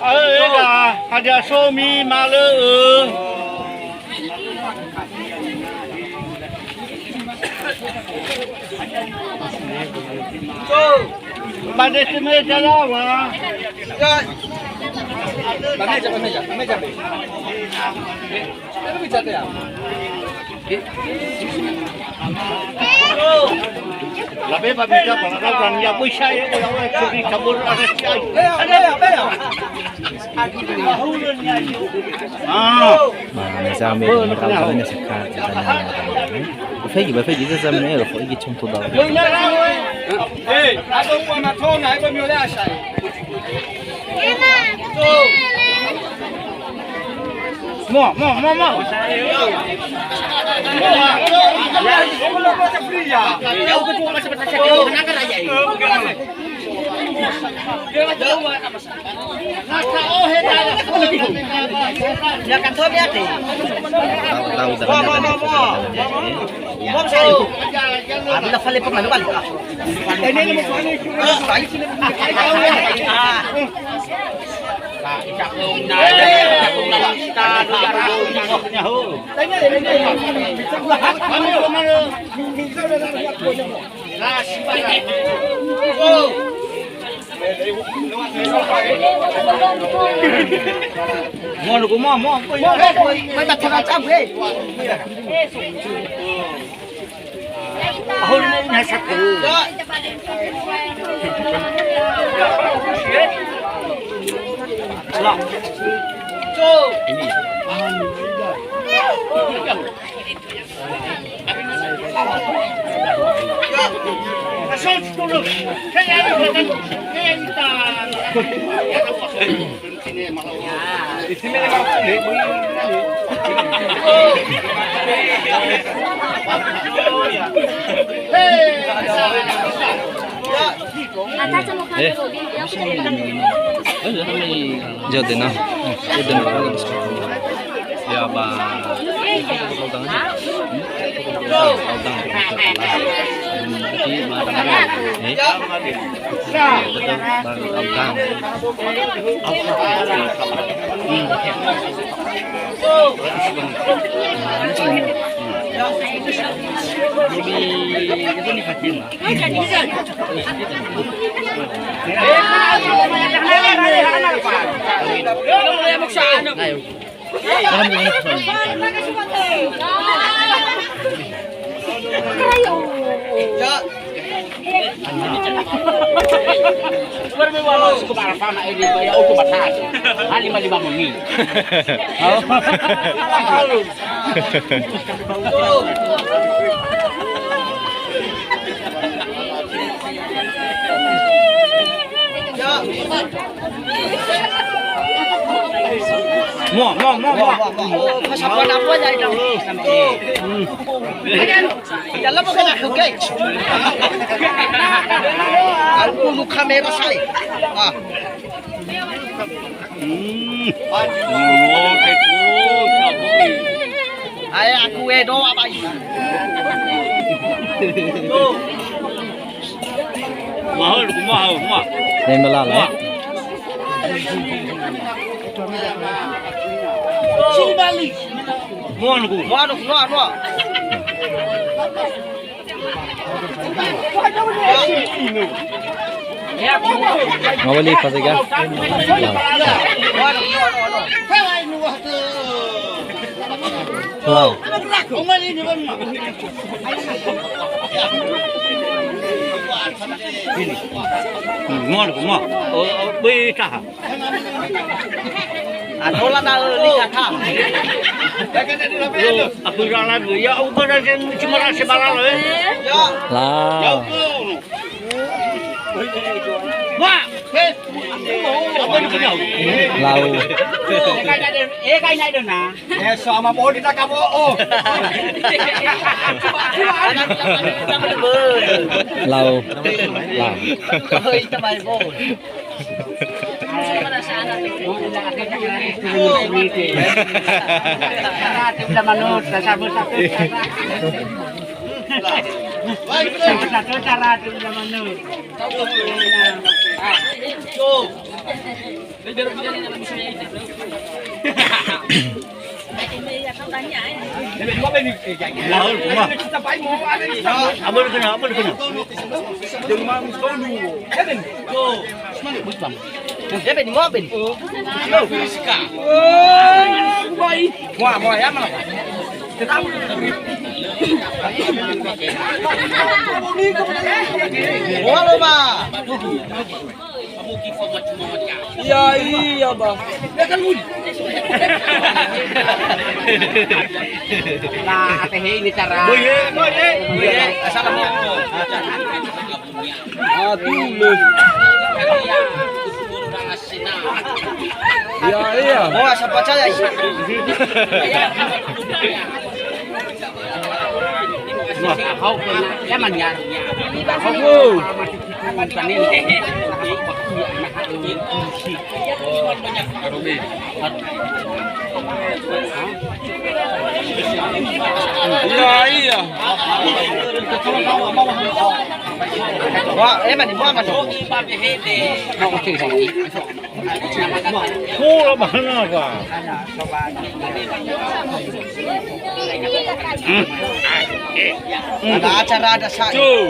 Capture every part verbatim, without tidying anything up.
Ae, eda, hadia so mimalö'ö? Ba desi meja yaŵa. Ba meja, ba meja, ba meja. Labe ba meja, ba meja, ba meja, boi sa ya, ya, ya, curi cabur, ada si ai. Ah. Ba, meza me, meza me, meza me, meza me. Ba fegi, ba fegi, meza me, meza me, meza me. Eh, ada uang matona, ada mioleh asai. Mo, mo, mo, mo. Ya, kan, Tom, ya, Teh. Tahu, tahu, tahu. Mo, mo, mo, mo. Mo, saya. Abi la fale pemalu balik. Ini, ini, ini. Ah, balik sini. Ah. Mo, mo, mo, mo, mo, mo, mo, mo, mo. Eh. Jadena. Jadena. Ya, ba. Baru mau suka barafana ini, ya, auto batasi. Hali mali bangun ni. Mo, mo, mo, mo. Pas apa, apa aja itu? Dalam bukan aku, guys. Aku lu kamera saya. Ah. Hmm. Oh, betul. Ae aku edo apa ini? Mahal, mahal, mahal. Yang melala. Muanuku. Muanuku, muanuku. Ngawali pasega. Wow. Ini. Hmm, muanuku, muanuku. Oh, oh, beri taha. Atola na li kata. Yo, aku jalan dulu. Ya, aku dah cuma rasa balalo, eh. Lah. Wah, eh. Apa ni punya? Lau. Eh, kayak ada, eh, kayak ada na. Eh, sama mau di tak kamu, oh. Lau. Lau. Oh, itu my boy. Iya, iya, Bang. Nah, teh ini cara. Boye, boye, boye. Assalamualaikum. Aduh, le. Iya, iya. Oh, asa percaya sih. Wah, kau kena, ya, man, ya. Kau. Iya, iya. Wah, eh, mani, wah, mani. Pula mana ka? Ada acara ada sa'i. Tuh.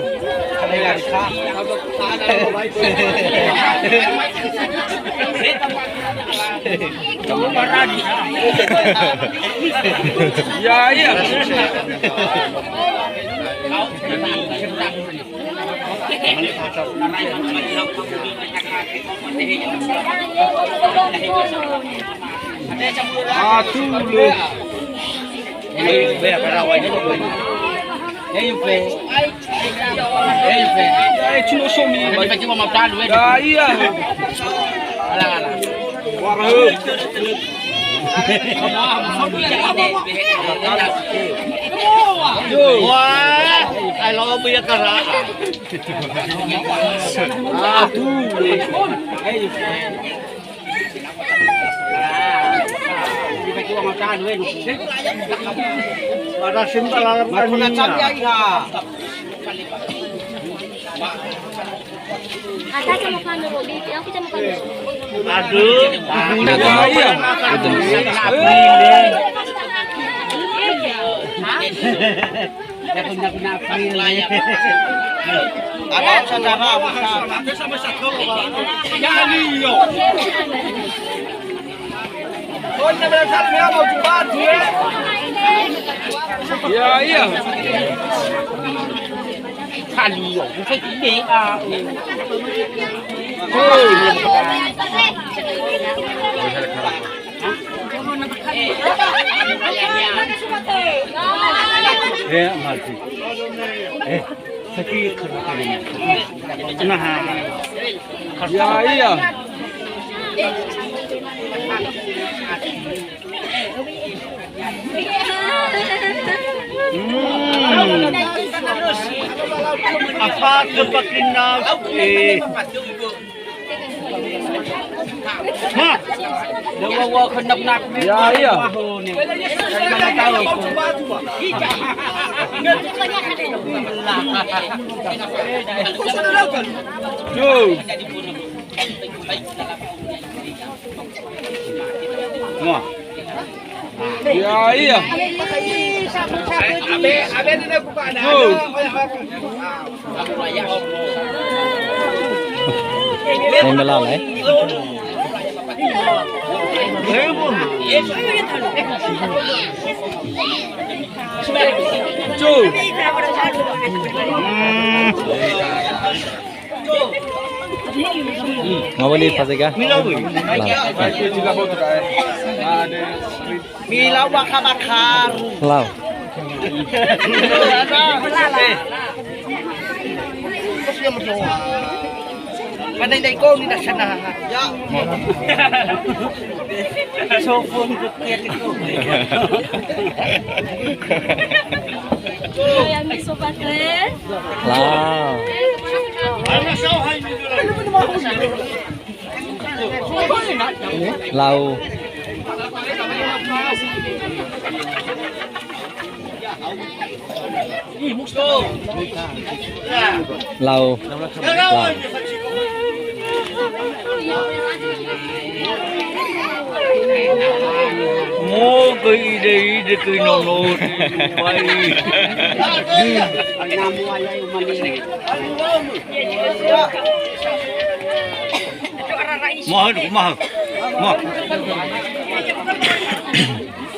Ya, iya. Aduh, le. Ya, iya. Wah, I love you, Kara. Aduh. Ada sembah lalu. Ada sama kami, Robi. Aku sama kami. Aduh, ibunya. Iya, iya. Ada saudara besar. Ya, iya. Kali yo, bukan ide. Eh, mati. Eh, sakit. Nah. Ya, iya. Hmm. Apa kepakinau? Eh. Ma. Ya, iya. Yo. Wah. Ya, iya. Yo. Yang dalam, eh. Cu. Hmm. Ngawali pas ega. Mila bakar-bakar. Lau. Mana ini kau ni dah sana. Ya. Sofon. Yang sobat, eh. Lah. Lau. Lau. Lau. Mogö ide-ide kui nono. Maha, maha. Maha.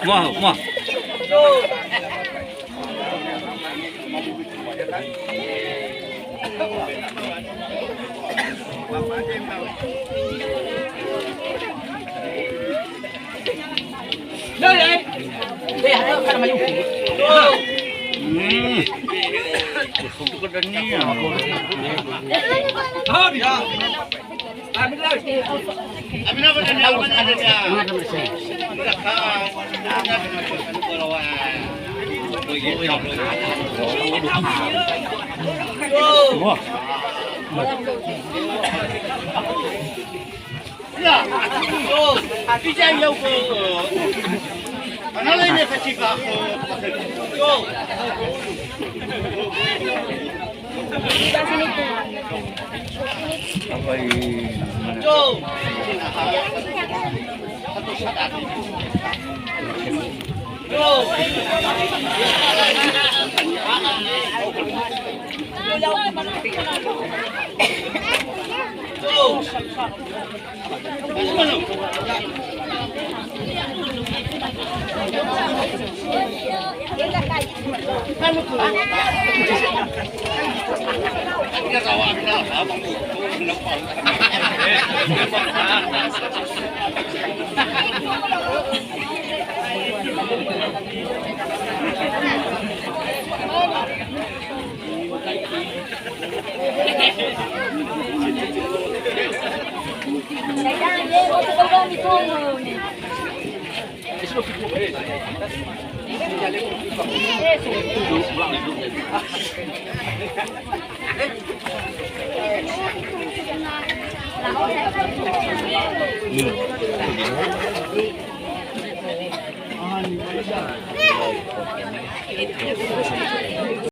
Maha, maha. Hmm.